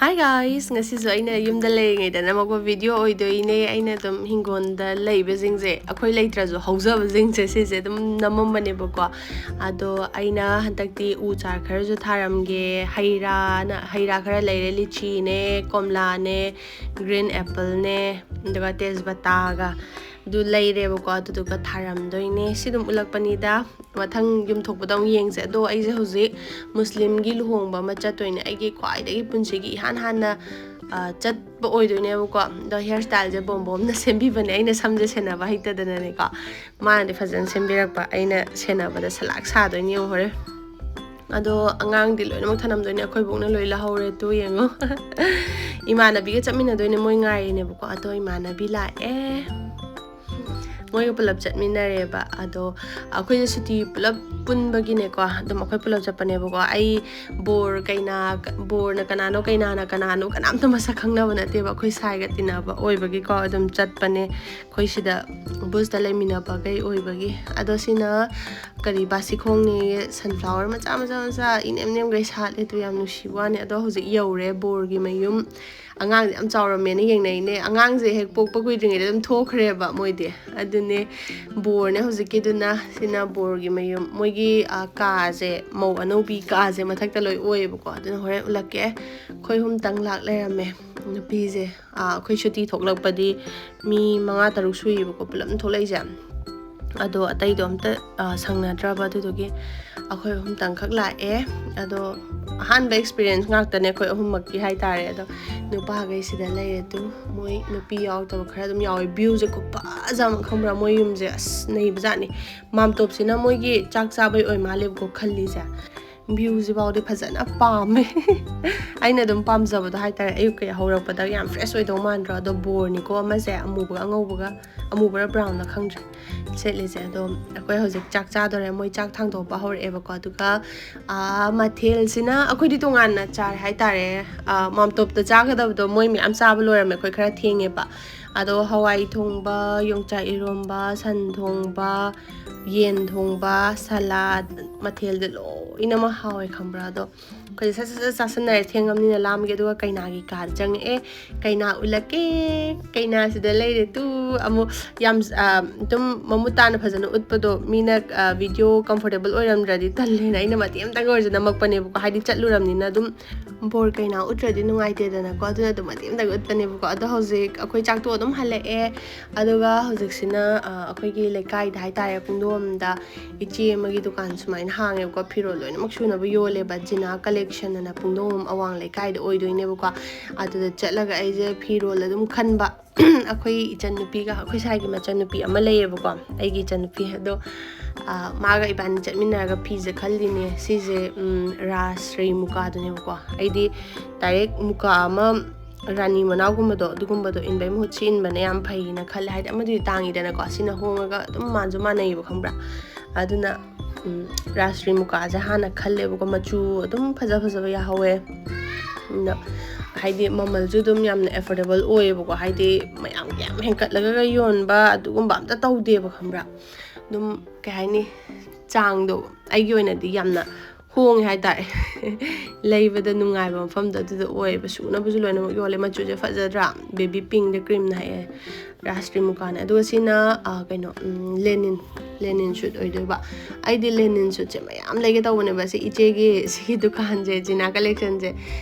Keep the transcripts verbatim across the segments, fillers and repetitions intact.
Hi guys, ꯉꯁꯤꯁꯨ ꯑꯩꯅ ꯌꯨꯝꯗ ꯂꯩꯔꯤꯉꯩꯗ ꯅꯝꯃꯛꯄ ꯚꯤꯗꯤꯑꯣ ꯑꯣꯏꯗꯣꯏꯅꯦ꯫ ꯑꯩꯅ ꯑꯗꯨꯝ ꯍꯤꯡꯒꯣꯜꯗ ꯂꯩꯕꯁꯤꯡꯁꯦ, ꯑꯩꯈꯣꯏ ꯂꯩꯇ꯭ꯔꯁꯨ ꯍꯧꯖꯕꯁꯤꯡꯁꯦ, ꯁꯤꯁꯦ ꯑꯗꯨꯝ ꯅꯝꯃꯝꯕꯅꯦꯕꯀꯣ꯫ ꯑꯗꯣ ꯑꯩꯅ ꯍꯟꯗꯛꯇꯤ ꯎ ꯆꯥꯔ ꯈꯔꯁꯨ ꯊꯥꯔꯝꯒꯦ꯫ ꯍꯩ ꯔꯥꯅ, ꯍꯩ ꯔꯥ ꯈꯔ ꯂꯩꯔꯦ, ꯂꯤꯆꯤꯅꯦ, ꯀꯣꯝꯂꯥꯅꯦ, ꯒ꯭ꯔꯤꯟ ꯑꯦꯄꯜꯅꯦ, ꯑꯗꯨꯒ ꯇꯦꯖꯄꯇꯥꯒ ꯑꯗꯨ ꯂꯩꯔꯦꯕꯀꯣ꯫ ꯑꯗꯨꯗꯨꯒ ꯊꯥꯔꯝꯗꯣꯏꯅꯦ꯫ ꯁꯤ ꯑꯗꯨꯝ ꯎꯠꯂꯛꯄꯅꯤꯗ꯫ ꯃꯊꯪ ꯌꯨꯝ ꯊꯣꯛꯄꯗ ꯑꯃꯨꯛ ꯌꯦꯡꯁꯦ꯫ ꯑꯗꯣ ꯑꯩꯁꯦ ꯍꯧꯖꯤꯛ ꯃꯨꯁꯂꯤꯝꯒꯤ ꯂꯨꯍꯣꯡꯕ ꯑꯃ ꯆꯠꯇꯣꯏꯅꯦ꯫ ꯑꯩꯒꯤ ꯈ꯭ꯋꯥꯏꯗꯒꯤ ꯄꯨꯟꯁꯤꯒꯤ ꯏꯍꯥꯟ ꯍꯥꯟꯅ, ꯑ, ꯆꯠꯄ ꯑꯣꯏꯗꯣꯏꯅꯦꯕꯀꯣ꯫ ꯑꯗꯣ ꯍꯤꯌꯔ ꯁ꯭ꯇꯥꯏꯜꯁꯦ ꯕꯣꯝꯕꯣꯝꯅ ꯁꯦꯝꯕꯤꯕꯅꯦ, ꯑꯩꯅ ꯁꯝꯁꯦ ꯁꯦꯟꯅꯕ ꯍꯩꯇꯗꯅꯅꯦꯀꯣ꯫ ꯃꯥꯅꯗꯤ ꯐꯖꯅ ꯁꯦꯝꯕꯤꯔꯛꯄ, ꯑꯩꯅ ꯁꯦꯟꯅꯕꯗ ꯁꯂꯥꯛ ꯁꯥꯗꯣꯏꯅꯦ ꯌꯦꯡꯉꯣ ꯍꯣꯔꯦꯟ꯫ ꯑꯗꯣ ꯑꯉꯥꯡꯗꯤ ꯂꯣꯏꯅꯃꯛ ꯊꯅꯝꯗꯣꯏꯅꯦ, ꯑꯩꯈꯣꯏ ꯕꯣꯛꯅ ꯂꯣꯏ ꯂꯧꯍꯧꯔꯦ꯫ ꯇꯨ ꯌꯦꯡꯉꯣ꯫ ꯏꯃꯥꯟꯅꯕꯤꯒ ꯆꯠꯃꯤꯟꯅꯗꯣꯏꯅꯦ, ꯃꯣꯏ ꯉꯥꯏꯔꯤꯅꯦꯕꯀꯣ꯫ ꯑꯗꯣ ꯏꯃꯥꯟꯅꯕꯤ ꯂꯥꯛꯑꯦ꯫ ꯃꯣꯏꯒ ꯄꯨꯂꯞ ꯆꯠꯃꯤꯟꯅꯔꯦꯕ꯫ ꯑꯗꯣ ꯑꯩꯈꯣꯏꯁꯦ ꯁꯨꯇꯤ ꯄꯨꯂꯞ ꯄꯨꯟꯕꯒꯤꯅꯦꯀꯣ, ꯑꯗꯨꯝ ꯑꯩꯈꯣꯏ ꯄꯨꯂꯞ ꯆꯠꯄꯅꯦꯕꯀꯣ꯫ ꯑꯩ ꯕꯣꯔ ꯀꯩꯅꯥ, ꯕꯣꯔꯅ ꯀꯅꯥꯅꯣ, ꯀꯩꯅꯥꯅ ꯀꯅꯥꯅꯣ, ꯀꯅꯥꯝꯇ ꯃꯁꯛ ꯈꯪꯅꯕ ꯅꯠꯇꯦꯕ꯫ ꯑꯩꯈꯣꯏ ꯁꯥꯏꯒ ꯇꯤꯟꯅꯕ ꯑꯣꯏꯕꯒꯤꯀꯣ ꯑꯗꯨꯝ ꯆꯠꯄꯅꯦ, ꯑꯩꯈꯣꯏ ꯁꯤꯗ ꯕꯨꯁꯇ ꯂꯩꯃꯤꯟꯅꯕꯈꯩ ꯑꯣꯏꯕꯒꯤ꯫ ꯑꯗꯣ ꯁꯤꯅ ꯀꯔꯤ, ꯕꯥꯁꯤꯈꯣꯡꯅꯦꯌꯦ, ꯁꯟꯐ꯭ꯂꯥꯋꯔ ꯃꯆꯥ ꯃꯆꯥ ꯃꯆꯥ ꯏꯅꯦꯝ ꯅꯦꯝꯈꯩ ꯁꯥꯠꯂꯦ꯫ ꯑꯗꯨ ꯌꯥꯝ ꯅꯨꯡꯁꯤꯕ ꯋꯥꯅꯦ꯫ ꯑꯗꯣ ꯍꯧꯖꯤꯛ ꯌꯧꯔꯦ ꯕꯣꯔꯒꯤ ꯃꯌꯨꯝ꯫ ꯑꯉꯥꯡꯗꯤ ꯌꯥꯝ ꯆꯥꯎꯔꯝꯃꯦꯅ ꯌꯦꯡꯅꯩꯅꯦ꯫ ꯑꯉꯥꯡꯁꯦ ꯍꯦꯛ ꯄꯣꯛꯄ ꯀꯨꯏꯗ꯭ꯔꯤꯉꯩꯗ ꯑꯗꯨꯝ ꯊꯣꯛꯈ꯭ꯔꯦꯕ ꯃꯣꯏꯗꯤ꯫ ꯑꯗꯨꯅꯦ ꯕꯣꯔꯅꯦ ꯍꯧꯖꯤꯛꯀꯤꯗꯨꯅ꯫ ꯁꯤꯅ ꯕꯣꯔꯒꯤ ꯃꯌꯨꯝ꯫ ꯃꯣꯏꯒꯤ, ꯑ, ꯀꯥꯁꯦ, ꯃꯧ ꯑꯅꯧꯕꯤ ꯀꯥꯁꯦ ꯃꯊꯛꯇ ꯂꯣꯏ ꯑꯣꯏꯌꯦꯕꯀꯣ꯫ ꯑꯗꯨꯅ ꯍꯣꯔꯦꯟ ꯎꯠꯂꯛꯀꯦ꯫ ꯑꯩꯈꯣꯏ ꯑꯍꯨꯝꯇꯪ ꯂꯥꯛ ꯂꯩꯔꯝꯃꯦ꯫ ꯅꯨꯄꯤꯁꯦ, ꯑ, ꯑꯩꯈꯣꯏ ꯁꯨꯇꯤ ꯊꯣꯛꯂꯛꯄꯗꯤ ꯃꯤ ꯃꯉꯥ ꯇꯔꯨꯛ ꯁꯨꯏꯌꯦꯕꯀꯣ ꯄꯨꯂꯞ ꯊꯣꯛꯂꯛꯏꯁꯦ꯫ ꯑꯗꯣ ꯑꯇꯩꯗꯣ ꯑꯝꯇ, ꯑ, ꯁꯪꯅꯗ꯭ꯔꯕ꯫ ꯑꯗꯨꯗꯨꯒꯤ ꯑꯩꯈꯣꯏ ꯑꯍꯨꯝꯇꯪꯈꯛ ꯂꯥꯛꯑꯦ꯫ ꯑꯗꯣ ꯑꯍꯥꯟꯕ ꯑꯦꯛꯁꯄꯤꯔꯤꯌꯦꯟꯁ ꯉꯥꯛꯇꯅꯦ ꯑꯩꯈꯣꯏ ꯑꯍꯨꯝꯃꯛꯀꯤ ꯍꯥꯏꯇꯥꯔꯦ꯫ ꯑꯗꯣ ꯅꯨꯄꯥꯈꯩ ꯁꯤꯗ ꯂꯩꯔꯦ꯫ ꯑꯗꯨ ꯃꯣꯏ ꯅꯨꯄꯤ ꯌꯥꯎꯗꯕ ꯈꯔ ꯑꯗꯨꯝ ꯌꯥꯎꯋꯦ꯫ ꯚ꯭ꯌꯨꯁꯦ ꯈꯨꯐꯖ ꯑꯃ ꯈꯪꯕ꯭ꯔꯥ? ꯃꯣꯏ ꯌꯨꯝꯁꯦ ꯑꯁ ꯅꯩꯕꯖꯥꯠꯅꯤ꯫ ꯃꯥꯝꯇꯣꯞꯁꯤꯅ ꯃꯣꯏꯒꯤ ꯆꯥꯛ ꯆꯥꯕꯩ ꯑꯣꯏ ꯃꯥꯜꯂꯦꯕꯀꯣ ꯈꯜꯂꯤꯁꯦ꯫ ꯚ꯭ꯌꯨꯁꯤꯐꯥꯎꯗꯤ ꯐꯖꯅ ꯄꯥꯝꯃꯦ꯫ ꯑꯩꯅ ꯑꯗꯨꯝ ꯄꯥꯝꯖꯕꯗꯣ ꯍꯥꯏꯇꯥꯔꯦ꯫ ꯑꯌꯨꯛꯀ ꯍꯧꯔꯛꯄꯗ ꯌꯥꯝ ꯐ꯭ꯔꯦꯁ ꯑꯣꯏꯗꯧ ꯃꯥꯟꯗ꯭ꯔꯣ? ꯑꯗꯣ ꯕꯣꯔꯅꯤꯀꯣ ꯑꯃꯁꯦ, ꯑꯃꯨꯕꯒ ꯑꯉꯧꯕꯒ, ꯑꯃꯨꯕꯔ ꯕ꯭ꯔꯥꯎꯟꯂ ꯈꯪꯗ꯭ꯔꯦ ꯁꯦꯠꯂꯤꯁꯦ꯫ ꯑꯗꯣ ꯑꯩꯈꯣꯏ ꯍꯧꯖꯤꯛ ꯆꯥꯛ ꯆꯥꯗꯣꯔꯦ꯫ ꯃꯣꯏ ꯆꯥꯛ ꯊꯥꯡꯗꯣꯛꯄ ꯍꯧꯔꯛꯑꯦꯕꯀꯣ꯫ ꯑꯗꯨꯒ, ꯑꯥ, ꯃꯊꯦꯜꯁꯤꯅ ꯑꯩꯈꯣꯏꯗꯤ ꯇꯣꯉꯥꯟꯅ ꯆꯥꯔꯦ ꯍꯥꯏꯇꯥꯔꯦ꯫ ꯑꯥ, ꯃꯥꯝꯇꯣꯞꯇ ꯆꯥꯒꯗꯕꯗꯣ ꯃꯣꯏ ꯃꯌꯥꯝ ꯆꯥꯕ ꯂꯣꯏꯔꯝꯃꯦ꯫ ꯑꯩꯈꯣꯏ ꯈꯔ ꯊꯦꯡꯉꯦꯕ꯫ ꯑꯗꯣ ꯍꯋꯥꯏ ꯊꯣꯡꯕ, ꯌꯣꯡꯆꯥꯛ ꯏꯔꯣꯝꯕ, ꯁꯟ ꯊꯣꯡꯕ, ꯌꯦꯟ ꯊꯣꯡꯕ, ꯁꯂꯥꯗ, ꯃꯊꯦꯜꯗ ꯂꯣꯏꯅꯃꯛ ꯍꯥꯎꯋꯦ ꯈꯪꯕ꯭ꯔꯥ? ꯑꯗꯣ ꯑꯩꯈꯣꯏꯁꯦ ꯁꯠ ꯁꯠ ꯁꯠ ꯆꯥꯁꯟꯅꯔꯦ, ꯊꯦꯡꯉꯝꯅꯤꯅ ꯂꯥꯝꯒꯦ꯫ ꯑꯗꯨꯒ ꯀꯩꯅꯥꯒꯤ ꯀꯥꯗ ꯆꯪꯉꯛꯑꯦ꯫ ꯀꯩꯅꯥ ꯎꯠꯂꯛꯀꯦ꯫ ꯀꯩꯅꯥꯁꯤꯗ ꯂꯩꯔꯦ ꯇꯨ꯫ ꯑꯃꯨꯛ ꯌꯥꯝ ꯑꯗꯨꯝ ꯃꯃꯨꯠ ꯇꯥꯅ ꯐꯖꯅ ꯎꯠꯄꯗꯣ ꯃꯤꯅ video comfortable ꯑꯣꯏꯔꯝꯗ꯭ꯔꯗꯤ ꯇꯜꯂꯦꯅ ꯑꯩꯅ ꯃꯇꯦꯛ ꯑꯃꯇꯪ ꯑꯣꯏꯔꯁꯨ ꯅꯝꯃꯛꯄꯅꯦꯕꯀꯣ꯫ ꯍꯥꯏꯗꯤ ꯆꯠꯂꯨꯔꯕꯅꯤꯅ ꯑꯗꯨꯝ ꯕꯣꯔ ꯀꯩꯅꯥ ꯎꯠꯇ꯭ꯔꯗꯤ ꯅꯨꯡꯉꯥꯏꯇꯦꯗꯅꯀꯣ꯫ ꯑꯗꯨꯅ ꯑꯗꯨꯝ ꯃꯇꯦꯛ ꯑꯃꯇꯪ ꯎꯠꯄꯅꯦꯕꯀꯣ꯫ ꯑꯗꯣ ꯍꯧꯖꯤꯛ ꯑꯩꯈꯣꯏ ꯆꯥꯛꯇꯣ ꯑꯗꯨꯝ ꯍꯜꯂꯛꯑꯦ꯫ ꯑꯗꯨꯒ ꯍꯧꯖꯤꯛꯁꯤꯅ ꯑꯩꯈꯣꯏꯒꯤ ꯂꯩꯀꯥꯏꯗ ꯍꯥꯏꯇꯥꯔꯦ, ꯄꯨꯡꯗꯣꯝꯗ ꯏꯆꯦ ꯑꯃꯒꯤ ꯗꯨꯀꯥꯟ ꯁꯨꯃꯥꯏꯅ ꯍꯥꯡꯉꯦꯕꯀꯣ꯫ ꯐꯤꯔꯣꯜ ꯂꯣꯏꯅꯃꯛ ꯁꯨꯅꯕ ꯌꯣꯜꯂꯦꯕ, ꯖꯤꯅꯥ ꯀꯂꯦꯛꯁꯟ ꯑꯅ꯫ ꯄꯨꯡꯗꯣꯝꯕꯝ ꯑꯋꯥꯡ ꯂꯩꯀꯥꯏꯗ ꯑꯣꯏꯗꯣꯏꯅꯦꯕꯀꯣ꯫ ꯑꯗꯨꯗ ꯆꯠꯂꯒ ꯑꯩꯁꯦ ꯐꯤꯔꯣꯜ ꯑꯗꯨꯝ ꯈꯟꯕ꯫ ꯑꯩꯈꯣꯏ ꯏꯆꯟꯅꯨꯄꯤꯒ, ꯑꯩꯈꯣꯏ ꯁꯥꯏꯒꯤ ꯃꯆꯟꯅꯨꯄꯤ ꯑꯃ ꯂꯩꯌꯦꯕꯀꯣ, ꯑꯩꯒꯤ ꯏꯆꯟꯅꯨꯄꯤ ꯑꯗꯣ꯫ ꯃꯥꯒ ꯏꯕꯥꯅꯤ ꯆꯠꯃꯤꯟꯅꯔꯒ ꯐꯤꯁꯦ ꯈꯜꯂꯤꯅꯦ꯫ ꯁꯤꯁꯦ ꯔꯥꯁ꯭ꯔꯤ ꯃꯨꯀꯥꯗꯨꯅꯦꯕꯀꯣ꯫ ꯑꯩꯗꯤ ꯗꯥꯏꯔꯦꯛ ꯃꯨꯀꯥ ꯑꯃ ꯔꯥꯅꯤ ꯃꯅꯥꯎꯒꯨꯝꯕꯗꯣ, ꯑꯗꯨꯒꯨꯝꯕꯗꯣ ꯏꯟꯕꯩ ꯃꯍꯨꯠ ꯁꯤ ꯏꯟꯕꯅ ꯌꯥꯝ ꯐꯩꯅ ꯈꯜꯂꯦ꯫ ꯍꯥꯏꯗꯤ ꯑꯃꯗꯨꯗꯤ ꯇꯥꯡꯉꯤꯗꯅꯀꯣ, ꯁꯤꯅ ꯍꯣꯡꯉꯒ ꯑꯗꯨꯝ ꯃꯥꯟꯁꯨ ꯃꯥꯟꯅꯩꯌꯦꯕ, ꯈꯪꯕ꯭ꯔꯥ? ꯑꯗꯨꯅ ꯔꯥꯁ꯭ꯔꯤ ꯃꯨꯀꯥꯁꯦ ꯍꯥꯟꯅ ꯈꯜꯂꯦꯕꯀꯣ꯫ ꯃꯆꯨ ꯑꯗꯨꯝ ꯐꯖ ꯐꯖꯕ ꯌꯥꯍꯧꯋꯦ꯫ ꯑꯗꯣ ꯍꯥꯏꯗꯤ ꯃꯃꯜꯁꯨ ꯑꯗꯨꯝ ꯌꯥꯝꯅ affordable ꯑꯣꯏꯌꯦꯕꯀꯣ꯫ ꯍꯥꯏꯗꯤ ꯃꯌꯥꯝ ꯌꯥꯝ ꯍꯦꯟꯀꯠꯂꯒ ꯌꯣꯟꯕ ꯑꯗꯨꯒꯨꯝꯕ ꯑꯝꯇ ꯇꯧꯗꯦꯕ, ꯈꯪꯕ꯭ꯔꯥ? ꯑꯗꯨꯝ ꯀꯩ ꯍꯥꯏꯅꯤ, ꯆꯥꯡꯗꯣ ꯑꯩꯒꯤ ꯑꯣꯏꯅꯗꯤ ꯌꯥꯝꯅ ꯍꯣꯡꯉꯦ ꯍꯥꯏꯇꯥꯔꯦ꯫ ꯂꯩꯕꯗ ꯅꯨꯡꯉꯥꯏꯕ ꯃꯐꯝꯗꯣ ꯑꯗꯨꯗ ꯑꯣꯏꯌꯦꯕ꯫ ꯁꯨꯅꯕꯁꯨ ꯂꯣꯏꯅꯃꯛ ꯌꯣꯜꯂꯦ꯫ ꯃꯆꯨꯁꯦ ꯐꯖꯗ꯭ꯔꯥ? Baby pinkꯗ creamꯅ ꯍꯛꯑꯦ, ꯔꯥꯁ꯭ꯔꯤ ꯃꯨꯀꯥꯅꯦ꯫ ꯑꯗꯨꯒ ꯁꯤꯅ ꯀꯩꯅꯣ, ꯂꯦꯅꯤꯟ, ꯂꯦꯅꯤꯟ ꯁꯨꯠ ꯑꯣꯏꯗꯣꯏꯕ꯫ ꯑꯩꯗꯤ ꯂꯦꯅꯤꯟ ꯁꯨꯠꯁꯦ ꯃꯌꯥꯝ ꯂꯩꯒꯦ ꯇꯧꯕꯅꯦꯕ꯫ ꯁꯤ ꯏꯆꯦꯒꯤ ꯁꯤꯒꯤ ꯗꯨꯀꯥꯟꯁꯦ, ꯖꯤꯅꯥ ꯀꯂꯦꯛꯁꯟꯁꯦ,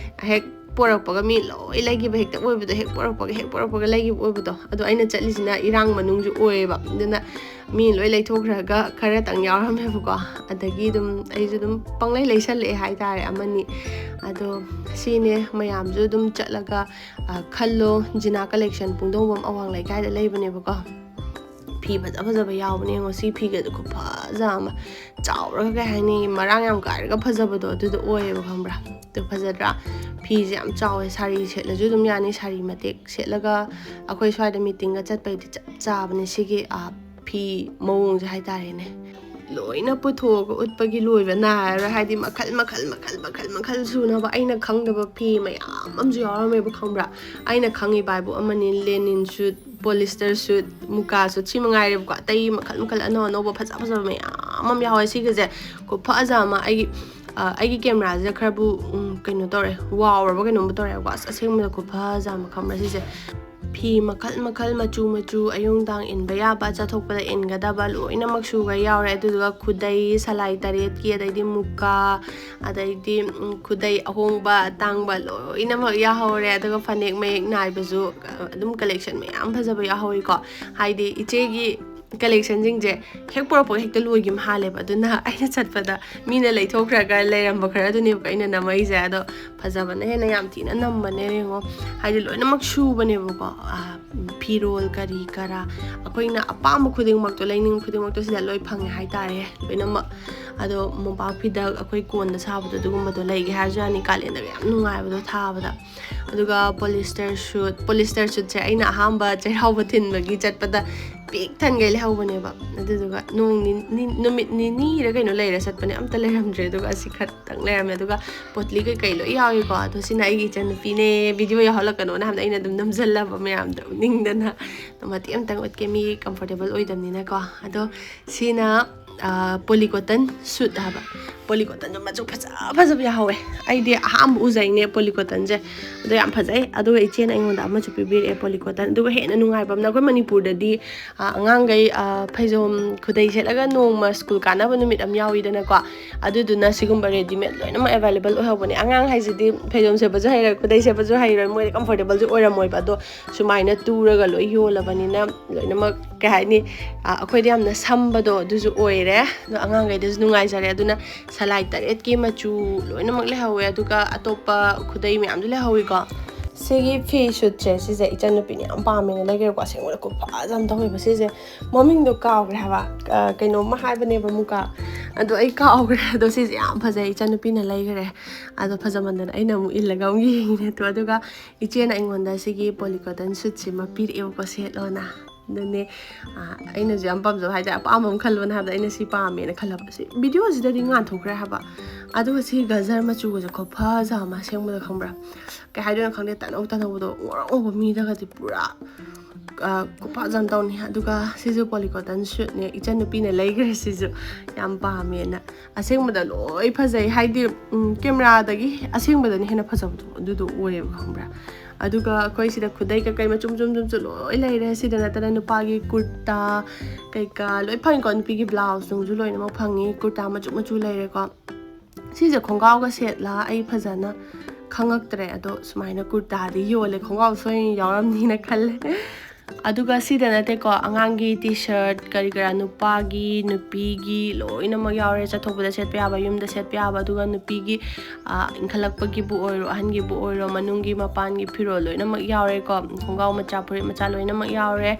ꯍꯦꯛ ꯄꯣꯔꯛꯄꯒ ꯃꯤ ꯂꯣꯏ ꯂꯩꯈꯤꯕ ꯍꯦꯛꯇ ꯑꯣꯏꯕꯗꯣ, ꯍꯦꯛ ꯄꯣꯔꯛꯄꯒ ꯍꯦꯛ ꯄꯣꯔꯛꯄꯒ ꯂꯩꯈꯤꯕ ꯑꯣꯏꯕꯗꯣ꯫ ꯑꯗꯣ ꯑꯩꯅ ꯆꯠꯂꯤꯁꯤꯅ ꯏꯔꯥꯡ ꯃꯅꯨꯡꯁꯨ ꯑꯣꯏꯌꯦꯕ, ꯑꯗꯨꯅ ꯃꯤ ꯂꯣꯏ ꯂꯩꯊꯣꯛꯈ꯭ꯔꯒ ꯈꯔꯇꯪ ꯌꯥꯎꯔꯝꯃꯦꯕꯀꯣ꯫ ꯑꯗꯒꯤ ꯑꯗꯨꯝ ꯑꯩꯁꯨ ꯑꯗꯨꯝ ꯄꯪꯂꯩ ꯂꯩꯁꯜꯂꯛꯑꯦ ꯍꯥꯏꯇꯥꯔꯦ, ꯑꯃꯅꯤ꯫ ꯑꯗꯣ ꯁꯤꯅꯦ, ꯃꯌꯥꯝꯁꯨ ꯑꯗꯨꯝ ꯆꯠꯂꯒ ꯈꯜꯂꯣ꯫ ꯖꯤꯅꯥ ꯀꯂꯦꯛꯁꯟ ꯄꯨꯡꯗꯣꯡꯕꯝ ꯑꯋꯥꯡ ꯂꯩꯀꯥꯏꯗ ꯂꯩꯕꯅꯦꯕꯀꯣ꯫ ꯐꯤ ꯐꯖ ꯐꯖꯕ ꯌꯥꯎꯕꯅꯦ ꯌꯦꯡꯉꯣ꯫ ꯁꯤ ꯐꯤꯒꯗꯣ ꯈꯨꯐꯖ ꯑꯃ, ꯆꯥꯎꯔꯒ ꯀꯩ ꯍꯥꯏꯅꯤ, ꯃꯔꯥꯡ ꯌꯥꯝ ꯀꯥꯏꯔꯒ ꯐꯖꯕꯗꯣ ꯑꯗꯨꯗꯣ ꯑꯣꯏꯌꯦꯕ, ꯈꯪꯕ꯭ꯔꯥ? ꯑꯗꯨ ꯐꯖꯗ꯭ꯔꯥ? ꯐꯤꯁꯦ ꯌꯥꯝ ꯆꯥꯎꯋꯦ꯫ ꯁꯥꯔꯤ ꯁꯦꯠꯂꯁꯨ ꯑꯗꯨꯝ ꯌꯥꯅꯤ꯫ ꯁꯥꯔꯤ ꯃꯇꯦꯛ ꯁꯦꯠꯂꯒ ꯑꯩꯈꯣꯏ ꯁ꯭ꯋꯥꯏꯗ meetingꯒ ꯆꯠꯄꯩꯗꯤ ꯆꯞ ꯆꯥꯕꯅꯦ ꯁꯤꯒꯤ ꯐꯤ ꯃꯑꯣꯡꯁꯦ ꯍꯥꯏꯇꯥꯔꯦꯅꯦ꯫ ꯂꯣꯏꯅ ꯄꯨꯊꯣꯛꯑꯒ ꯎꯠꯄꯒꯤ ꯂꯣꯏꯕ ꯅꯥꯏꯔꯔꯣꯏ꯫ ꯍꯥꯏꯗꯤ ꯃꯈꯜ ꯃꯈꯜ ꯃꯈꯜ ꯃꯈꯜ ꯃꯈꯜ ꯁꯨꯅꯕ ꯑꯩꯅ ꯈꯪꯗꯕ ꯐꯤ ꯃꯌꯥꯝ ꯑꯃꯁꯨ ꯌꯥꯎꯔꯝꯃꯦꯕ, ꯈꯪꯕ꯭ꯔꯥ? ꯑꯩꯅ ꯈꯪꯉꯤꯕ ꯍꯥꯏꯕꯨ ꯑꯃꯅꯤ, ꯂꯦꯅꯤꯟ ꯁꯨꯠ, ꯄꯣꯂꯤꯁꯇꯔ ꯁꯨꯠ, ꯃꯨꯀꯥ ꯁꯨꯠ, ꯁꯤ ꯃꯉꯥꯏꯔꯦꯕꯀꯣ꯫ ꯑꯇꯩ ꯃꯈꯜ ꯃꯈꯜ ꯑꯅꯧ ꯑꯅꯧꯕ ꯐꯖ ꯐꯖꯕ ꯃꯌꯥꯝ ꯑꯃ ꯌꯥꯎꯋꯦ꯫ ꯁꯤꯒꯁꯦ ꯈꯨꯐꯖ ꯑꯃ꯫ ꯑꯩꯒꯤ ꯑ, ꯑꯩꯒꯤ ꯀꯦꯃꯦꯔꯥꯁꯤꯗ ꯈꯔꯕꯨ, ꯎꯝ, ꯀꯩꯅꯣ ꯇꯧꯔꯦ, ꯋꯥꯎꯔꯕ ꯀꯩꯅꯣꯝꯕꯨ ꯇꯧꯔꯦꯕꯀꯣ꯫ ꯑꯁ, ꯑꯁꯦꯡꯕꯗ ꯈꯨꯐꯖ ꯑꯃ, ꯈꯪꯕ꯭ꯔꯥ ꯁꯤꯁꯦ? ꯐꯤ ꯃꯈꯜ ꯃꯈꯜ, ꯃꯆꯨ ꯃꯆꯨ, ꯑꯌꯨꯛ ꯅꯨꯡꯗꯥꯡ ꯏꯟꯕ ꯌꯥꯕ, ꯆꯠꯊꯣꯛꯄꯗ ꯏꯟꯒꯗꯕ ꯂꯣꯏꯅꯃꯛ ꯁꯨꯒꯩ ꯌꯥꯎꯔꯦ꯫ ꯑꯗꯨꯗꯨꯒ ꯈꯨꯗꯩ, ꯁꯂꯥꯏ ꯇꯔꯦꯠꯀꯤ, ꯑꯗꯩꯗꯤ ꯃꯨꯀꯥ, ꯑꯗꯩꯗꯤ, ꯎꯝ, ꯈꯨꯗꯩ ꯑꯍꯣꯡꯕ ꯑꯇꯥꯡꯕ ꯂꯣꯏꯅꯃꯛ ꯌꯥꯎꯍꯧꯔꯦ꯫ ꯑꯗꯨꯒ ꯐꯅꯦꯛ ꯃꯌꯦꯛ ꯅꯥꯏꯕꯁꯨ, ꯑ, ꯑꯗꯨꯝ collection ꯃꯌꯥꯝ ꯐꯖꯕ ꯌꯥꯎꯍꯧꯋꯤꯀꯣ꯫ ꯍꯥꯏꯗꯤ ꯏꯆꯦꯒꯤ collectionꯁꯤꯡꯁꯦ ꯍꯦꯛ ꯄꯨꯔꯛꯄꯒ ꯍꯦꯛꯇ ꯂꯣꯏꯈꯤꯕ ꯍꯥꯜꯂꯦꯕ꯫ ꯑꯗꯨꯅ ꯑꯩꯅ ꯆꯠꯄꯗ ꯃꯤꯅ ꯂꯩꯊꯣꯛꯈ꯭ꯔꯒ ꯂꯩꯔꯝꯕ ꯈꯔ ꯑꯗꯨꯅꯦꯕꯀꯣ ꯑꯩꯅ ꯅꯝꯃꯛꯏꯁꯦ꯫ ꯑꯗꯣ ꯐꯖꯕꯅ ꯍꯦꯟꯅ ꯌꯥꯝ ꯊꯤꯅ ꯅꯝꯕꯅꯦ ꯌꯦꯡꯉꯣ꯫ ꯍꯥꯏꯗꯤ ꯂꯣꯏꯅꯃꯛ ꯁꯨꯕꯅꯦꯕꯀꯣ꯫ ꯑ, ꯐꯤꯔꯣꯜ ꯀꯔꯤ ꯀꯔꯥ ꯑꯩꯈꯣꯏꯅ ꯑꯄꯥꯝꯕ ꯈꯨꯗꯤꯡꯃꯛꯇꯣ, ꯂꯩꯅꯤꯡꯕ ꯈꯨꯗꯤꯡꯃꯛꯇꯣ ꯁꯤꯗ ꯂꯣꯏ ꯐꯪꯉꯦ ꯍꯥꯏꯇꯥꯔꯦ, ꯂꯣꯏꯅꯃꯛ꯫ ꯑꯗꯣ ꯃꯣꯝꯄꯥꯛ ꯐꯤꯗꯛ ꯑꯩꯈꯣꯏ ꯀꯣꯟꯗ ꯁꯥꯕꯗꯣ ꯑꯗꯨꯒꯨꯝꯕꯗꯣ ꯂꯩꯒꯦ ꯍꯥꯏꯔꯁꯨ ꯌꯥꯅꯤ, ꯀꯥꯂꯦꯟꯗꯒ ꯌꯥꯝ ꯅꯨꯡꯉꯥꯏꯕꯗꯣ ꯊꯥꯕꯗ꯫ ꯑꯗꯨꯒ polyester suit, polyester suitꯁꯦ ꯑꯩꯅ ꯑꯍꯥꯟꯕ ꯆꯩꯔꯥꯎꯕ ꯊꯤꯟꯕꯒꯤ ꯆꯠꯄꯗ ꯄꯤꯛ ꯊꯟꯒꯩ ꯂꯩꯍꯧꯕꯅꯦꯕ꯫ ꯑꯗꯨꯗꯨꯒ ꯅꯣꯡ ꯅꯤ-, ꯅꯤ-, ꯅꯨꯃꯤꯠ ꯅꯤꯅꯤꯔ ꯀꯩꯅꯣ ꯂꯩꯔ ꯆꯠꯄꯅꯦ, ꯑꯝꯇ ꯂꯩꯔꯝꯗ꯭ꯔꯦ꯫ ꯑꯗꯨꯒ ꯑꯁꯤ ꯈꯛꯇꯪ ꯂꯩꯔꯝꯃꯦ꯫ ꯑꯗꯨꯒ ꯄꯣꯠꯂꯤ ꯀꯩꯀꯩ ꯂꯣꯏ ꯌꯥꯎꯏꯀꯣ꯫ ꯑꯗꯣ ꯁꯤꯅ ꯑꯩꯒꯤ ꯏꯆꯟꯅꯨꯄꯤꯅꯦ, video ꯌꯥꯎꯍꯜꯂꯛꯀꯅꯣꯅ ꯍꯥꯏꯕꯗ ꯑꯩꯅ ꯑꯗꯨꯝ ꯅꯝꯁꯤꯜꯂꯕ ꯃꯌꯥꯝꯗꯣ ꯎꯠꯅꯤꯡꯗꯅ꯫ ꯑꯗꯣ ꯃꯇꯦꯛ ꯑꯝꯇꯪ ꯎꯠꯀꯦ, ꯃꯤ comfortable ꯑꯣꯏꯗꯕꯅꯤꯅꯀꯣ꯫ ꯑꯗꯣ ꯁꯤꯅ, ꯑ, polycotton suit ꯍꯥꯏꯕ꯫ Polycottonꯗꯣ ꯃꯆꯨ ꯐꯖ ꯐꯖꯕ ꯌꯥꯎꯍꯧꯋꯦ꯫ ꯑꯩꯗꯤ ꯑꯍꯥꯟꯕ ꯎꯖꯩꯅꯦ polycottonꯁꯦ꯫ ꯑꯗꯣ ꯌꯥꯝ ꯐꯖꯩ꯫ ꯑꯗꯨꯒ ꯏꯆꯦꯅ ꯑꯩꯉꯣꯟꯗ ꯑꯃꯁꯨ ꯄꯤꯕꯤꯔꯛꯑꯦ polycotton꯫ ꯑꯗꯨꯒ ꯍꯦꯟꯅ ꯅꯨꯡꯉꯥꯏꯕ ꯑꯃꯅ, ꯑꯩꯈꯣꯏ ꯃꯅꯤꯄꯨꯔꯗꯗꯤ, ꯑ, ꯑꯉꯥꯡꯈꯩ, ꯑ, ꯐꯩꯖꯣꯝ ꯈꯨꯗꯩ ꯁꯦꯠꯂꯒ ꯅꯣꯡꯃ school ꯀꯥꯟꯅꯕ ꯅꯨꯃꯤꯠ ꯑꯃ ꯌꯥꯎꯋꯤꯗꯅꯀꯣ꯫ ꯑꯗꯨꯗꯨꯅ ꯁꯤꯒꯨꯝꯕ readymade ꯂꯣꯏꯅꯃꯛ available ꯑꯣꯏꯍꯧꯕꯅꯦ꯫ ꯑꯉꯥꯡ ꯍꯥꯏꯁꯤꯗꯤ ꯐꯩꯖꯣꯝ ꯁꯦꯠꯄꯁꯨ ꯍꯩꯔꯣꯏ, ꯈꯨꯗꯩ ꯁꯦꯠꯄꯁꯨ ꯍꯩꯔꯣꯏ, ꯃꯣꯏꯗ comfortableꯁꯨ ꯑꯣꯏꯔꯝꯃꯣꯏꯕ꯫ ꯑꯗꯣ ꯁꯨꯃꯥꯏꯅ ꯇꯨꯔꯒ ꯂꯣꯏ ꯌꯣꯜꯂꯕꯅꯤꯅ ꯂꯣꯏꯅꯃꯛ, ꯀꯩ ꯍꯥꯏꯅꯤ, ꯑ, ꯑꯩꯈꯣꯏꯗ ꯌꯥꯝꯅ ꯁꯝꯕꯗꯣ ꯑꯗꯨꯁꯨ ꯑꯣꯏꯔꯦ꯫ ꯑꯗꯣ ꯑꯉꯥꯡꯈꯩꯗꯁꯨ ꯅꯨꯡꯉꯥꯏꯖꯔꯦ꯫ ꯑꯗꯨꯅ ꯁꯂꯥꯏ ꯇꯔꯦꯠꯀꯤ ꯃꯆꯨ ꯂꯣꯏꯅꯃꯛ ꯂꯩꯍꯧꯋꯦ꯫ ꯑꯗꯨꯒ ꯑꯇꯣꯞꯄ ꯈꯨꯗꯩ ꯃꯌꯥꯝꯁꯨ ꯂꯩꯍꯧꯋꯤꯀꯣ꯫ ꯁꯤꯒꯤ ꯐꯤ suitꯁꯦ, ꯁꯤꯁꯦ ꯏꯆꯟꯅꯨꯄꯤꯅ ꯌꯥꯝ ꯄꯥꯝꯃꯦꯅ ꯂꯩꯈ꯭ꯔꯦꯀꯣ꯫ ꯑꯁꯦꯡꯕꯗ ꯈꯨꯐꯖ ꯑꯃ ꯇꯧꯋꯦꯕ ꯁꯤꯁꯦ꯫ ꯃꯃꯤꯡꯗꯣ ꯀꯥꯎꯈ꯭ꯔꯦ ꯍꯥꯏꯕ꯫ ꯑ, ꯀꯩꯅꯣꯝꯃ ꯍꯥꯏꯕꯅꯦꯕ ꯑꯃꯨꯛꯀ꯫ ꯑꯗꯣ ꯑꯩ ꯀꯥꯎꯈ꯭ꯔꯦ꯫ ꯑꯗꯣ ꯁꯤꯁꯦ ꯌꯥꯝ ꯐꯖꯩ, ꯏꯆꯟꯅꯨꯄꯤꯅ ꯂꯩꯈ꯭ꯔꯦ꯫ ꯑꯗꯣ ꯐꯖꯃꯟꯗꯅ ꯑꯩꯅ ꯑꯃꯨꯛ ꯏꯜꯂꯒ ꯑꯃꯨꯛ ꯌꯦꯡꯉꯤꯅꯦ꯫ ꯑꯗꯣ ꯑꯗꯨꯒ ꯏꯆꯦꯅ ꯑꯩꯉꯣꯟꯗ ꯁꯤꯒꯤ polycotton suitꯁꯤꯃ ꯄꯤꯔꯛꯑꯦꯕꯀꯣ, ꯁꯦꯠꯂꯣꯅ꯫ ꯑꯗꯨꯅꯦ, ꯑ, ꯑꯩꯅꯁꯨ ꯌꯥꯝ ꯄꯥꯝꯖꯕ ꯍꯥꯏꯇꯥꯔꯦ, ꯑꯄꯥꯝꯕ ꯑꯃ ꯈꯜꯂꯣꯅ ꯍꯥꯏꯕꯗ ꯑꯩꯅ ꯁꯤ ꯄꯥꯝꯃꯦꯅ ꯈꯜꯂꯕ꯫ ꯁꯤ videoꯁꯤꯗꯗꯤ ꯉꯥꯟꯊꯣꯛꯈ꯭ꯔꯦ ꯍꯥꯏꯕ꯫ ꯑꯗꯨꯒ ꯁꯤ ꯒꯖꯔ ꯃꯆꯨꯒꯁꯦ ꯈꯨꯐꯖ ꯑꯃ, ꯑꯁꯦꯡꯕꯗ ꯈꯪꯕ꯭ꯔꯥ? ꯀꯩ ꯍꯥꯏꯗꯣꯏꯅꯣ ꯈꯪꯗꯦ, ꯇꯅꯧ ꯇꯅꯧꯕꯗꯣ ꯉꯧꯔꯣꯛ ꯉꯧꯕ, ꯃꯤꯗꯒꯗꯤ ꯄꯨꯔꯥ ꯈꯨꯐꯖ ꯑꯃ ꯇꯧꯅꯤ꯫ ꯑꯗꯨꯒ ꯁꯤꯁꯨ polycotton suitꯅꯦ, ꯏꯆꯟꯅꯨꯄꯤꯅ ꯂꯩꯈ꯭ꯔꯦ, ꯁꯤꯁꯨ ꯌꯥꯝ ꯄꯥꯝꯃꯦꯅ꯫ ꯑꯁꯦꯡꯕꯗ ꯂꯣꯏ ꯐꯖꯩ, ꯍꯥꯏꯗꯤ ꯎꯝ, cameraꯗꯒꯤ ꯑꯁꯦꯡꯕꯗꯅ ꯍꯦꯟꯅ ꯐꯖꯕꯗꯣ ꯑꯗꯨꯗꯣ ꯑꯣꯏꯌꯦꯕ, ꯈꯪꯕ꯭ꯔꯥ? ꯑꯗꯨꯒ ꯑꯩꯈꯣꯏ ꯁꯤꯗ ꯈꯨꯗꯩ ꯀꯩꯀꯩ ꯃꯆꯨ ꯃꯆꯨ ꯃꯆꯨ ꯃꯆꯨ ꯂꯣꯏ ꯂꯩꯔꯦ꯫ ꯁꯤꯗ ꯅꯠꯇꯅ ꯅꯨꯄꯥꯒꯤ ꯀꯨꯔꯇꯥ ꯀꯩꯀꯥ ꯂꯣꯏ ꯐꯪꯉꯤꯀꯣ, ꯅꯨꯄꯤꯒꯤ blouse ꯅꯨꯡꯁꯨ ꯂꯣꯏꯅꯃꯛ ꯐꯪꯉꯤ, ꯀꯨꯔꯇꯥ ꯃꯆꯨ ꯃꯆꯨ ꯂꯩꯔꯦꯀꯣ꯫ ꯁꯤꯁꯦ ꯈꯣꯡꯒ꯭ꯔꯥꯎꯒ ꯁꯦꯠꯂ ꯑꯩ ꯐꯖꯅ ꯈꯪꯉꯛꯇ꯭ꯔꯦ, ꯑꯗꯣ ꯁꯨꯃꯥꯏꯅ ꯀꯨꯔꯇꯥꯗꯤ ꯌꯣꯜꯂꯦ, ꯈꯣꯡꯒ꯭ꯔꯥꯎ ꯁꯣꯏꯅ ꯌꯥꯎꯔꯝꯅꯤꯅ ꯈꯜꯂꯦ꯫ ꯑꯗꯨꯒ ꯁꯤꯗ ꯅꯠꯇꯦꯀꯣ, ꯑꯉꯥꯡꯒꯤ T-shirt ꯀꯔꯤ ꯀꯔꯥ, ꯅꯨꯄꯥꯒꯤ ꯅꯨꯄꯤꯒꯤ ꯂꯣꯏꯅꯃꯛ ꯌꯥꯎꯔꯦ꯫ ꯆꯠꯊꯣꯛꯄꯗ ꯁꯦꯠꯄ ꯌꯥꯕ, ꯌꯨꯝꯗ ꯁꯦꯠꯄ ꯌꯥꯕ, ꯑꯗꯨꯒ ꯅꯨꯄꯤꯒꯤ ꯑꯥ, ꯏꯟꯈꯠꯂꯛꯄꯒꯤꯕꯨ ꯑꯣꯏꯔꯣ, ꯑꯍꯟꯒꯤꯕꯨ ꯑꯣꯏꯔꯣ, ꯃꯅꯨꯡꯒꯤ ꯃꯄꯥꯟꯒꯤ ꯐꯤꯔꯣꯜ ꯂꯣꯏꯅꯃꯛ ꯌꯥꯎꯔꯦꯀꯣ꯫ ꯈꯣꯡꯒ꯭ꯔꯥꯎ ꯃꯆꯥ, ꯐꯨꯔꯤꯠ ꯃꯆꯥ ꯂꯣꯏꯅꯃꯛ ꯌꯥꯎꯔꯦ꯫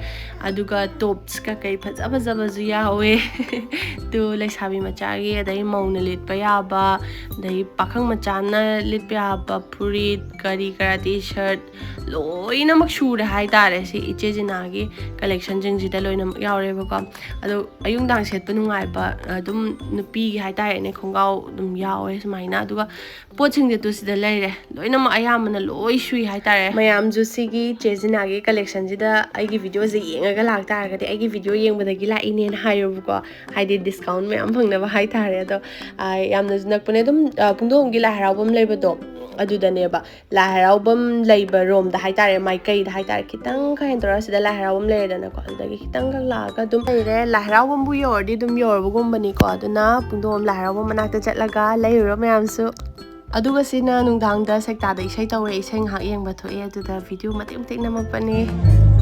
ꯑꯗꯨꯒ tops ꯀꯩꯀꯩ ꯐꯖ ꯐꯖꯕꯁꯨ ꯌꯥꯎꯋꯦ꯫ ꯑꯗꯨ ꯂꯩꯁꯥꯕꯤ ꯃꯆꯥꯒꯤ, ꯑꯗꯩ ꯃꯧꯅ ꯂꯤꯠꯄ ꯌꯥꯕ, ꯑꯗꯩ ꯄꯥꯈꯪ ꯃꯆꯥꯅ ꯂꯤꯠꯄ ꯌꯥꯕ ꯐꯨꯔꯤꯠ ꯀꯔꯤ ꯀꯔꯥ, T-shirt ꯂꯣꯏꯅꯃꯛ ꯁꯨꯔꯦ ꯍꯥꯏꯇꯥꯔꯦ꯫ ꯁꯤ ꯏꯆꯦ ꯖꯤꯅꯥꯒꯤ collectionꯁꯤꯡꯁꯤꯗ ꯂꯣꯏꯅꯃꯛ ꯌꯥꯎꯔꯦꯕꯀꯣ꯫ ꯑꯗꯣ ꯑꯌꯨꯛ ꯅꯨꯡꯗꯥꯡ ꯁꯦꯠꯄ ꯅꯨꯡꯉꯥꯏꯕ ꯑꯗꯨꯝ ꯅꯨꯄꯤꯒꯤ ꯍꯥꯏꯇꯥꯔꯦꯅꯦ, ꯈꯣꯡꯒ꯭ꯔꯥꯎ ꯑꯗꯨꯝ ꯌꯥꯎꯋꯦ ꯁꯨꯃꯥꯏꯅ꯫ ꯑꯗꯨꯒ ꯄꯣꯠꯁꯤꯡꯁꯦ ꯇꯨ ꯁꯤꯗ ꯂꯩꯔꯦ, ꯂꯣꯏꯅꯃꯛ ꯑꯌꯥꯝꯕꯅ ꯂꯣꯏ ꯁꯨꯏ ꯍꯥꯏꯇꯥꯔꯦ꯫ ꯃꯌꯥꯝꯁꯨ ꯁꯤꯒꯤ ꯆꯦ ꯖꯤꯅꯥꯒꯤ collectionꯁꯤꯗ ꯑꯩꯒꯤ videoꯁꯦ ꯌꯦꯡꯉꯒ ꯂꯥꯛꯇꯥꯔꯒꯗꯤ, "ꯑꯩꯒꯤ video ꯌꯦꯡꯕꯗꯒꯤ ꯂꯥꯛꯏꯅꯦꯅ" ꯍꯥꯏꯌꯣꯕꯀꯣ, ꯍꯥꯏꯗꯤ discount ꯃꯌꯥꯝ ꯐꯪꯅꯕ ꯍꯥꯏꯇꯥꯔꯦ꯫ ꯑꯗꯣ ꯑꯥ, ꯌꯥꯝꯅꯁꯨ ꯅꯛꯄꯅꯦ, ꯑꯗꯨꯝ ꯑꯥ, ꯄꯨꯡꯗꯣꯡꯕꯝꯒꯤ ꯂꯥꯏ ꯍꯔꯥꯎꯐꯝ ꯂꯩꯕꯗꯣ ꯑꯗꯨꯗꯅꯦꯕ, ꯂꯥꯏ ꯍꯔꯥꯎꯐꯝ ꯂꯩꯕ ꯔꯣꯝꯗ ꯍꯥꯏꯇꯥꯔꯦ, ꯃꯥꯏꯀꯩꯗ ꯍꯥꯏꯇꯥꯔꯦ, ꯈꯤꯇꯪ ꯈꯔ ꯍꯦꯟꯗꯣꯔꯛꯑ ꯁꯤꯗ ꯂꯥꯏ ꯍꯔꯥꯎꯐꯝ ꯂꯩꯔꯦꯗꯅꯀꯣ, ꯑꯗꯨꯗꯒꯤ ꯈꯤꯇꯪ ꯈꯛ ꯂꯥꯛꯑꯒ ꯑꯗꯨꯝ ꯂꯩꯔꯦ꯫ ꯂꯥꯏ ꯍꯔꯥꯎꯐꯝꯕꯨ ꯌꯧꯔꯗꯤ ꯑꯗꯨꯝ ꯌꯧꯔꯕꯒꯨꯝꯕꯅꯤꯀꯣ꯫ ꯑꯗꯨꯅ ꯄꯨꯡꯗꯣꯡꯕꯝ ꯂꯥꯏ ꯍꯔꯥꯎꯐꯝ ꯃꯅꯥꯛꯇ ꯆꯠꯂꯒ ꯂꯩꯔꯨꯔꯣ ꯃꯌꯥꯝꯁꯨ꯫ ꯑꯗꯨꯒ ꯁꯤꯅ ꯅꯨꯡꯗꯥꯡꯗ ꯁꯦꯛꯇꯥꯗ ꯏꯁꯩ ꯇꯧꯔꯦ, ꯏꯁꯩ ꯉꯥꯏꯍꯥꯛ ꯌꯦꯡꯕ ꯊꯣꯛꯑꯦ, ꯑꯗꯨꯗ video ꯃꯇꯦꯛ ꯃꯇꯦꯛ ꯅꯝꯃꯛꯄꯅꯦ꯫